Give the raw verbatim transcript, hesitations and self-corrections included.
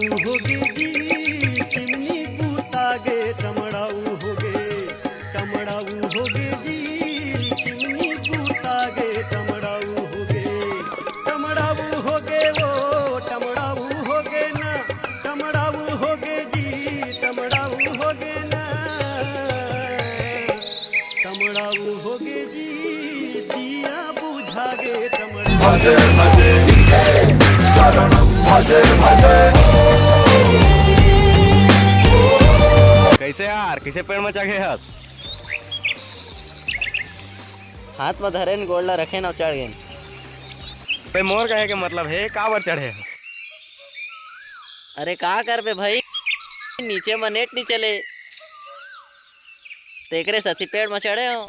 होगे जी, चिमनी बुता गे, टमड़ाऊ होगे, टमड़ाऊ होगे जी, चिमनी बुता गे, टमड़ाऊ होगे, टमड़ाऊ होगे वो, टमड़ाऊ होगे ना, टमड़ाऊ होगे जी, टमड़ाऊ होगे ना, टमड़ाऊ होगे जी, दिया बुझा गे टमड़ाऊ। भजे भजे, शरणम भजे भजे। कैसे यार, किसे पेड़ में चढ़े हस? हाथ में धरेन, गोड़ ला रखेन अउ चढ़ गेन। बे, मोर कहे के मतलब हे, काबर चढ़े हस? अरे का करबे भाई, नीचे में नेट नहीं चले, तेकरे सेती पेड़ में चढ़े हो।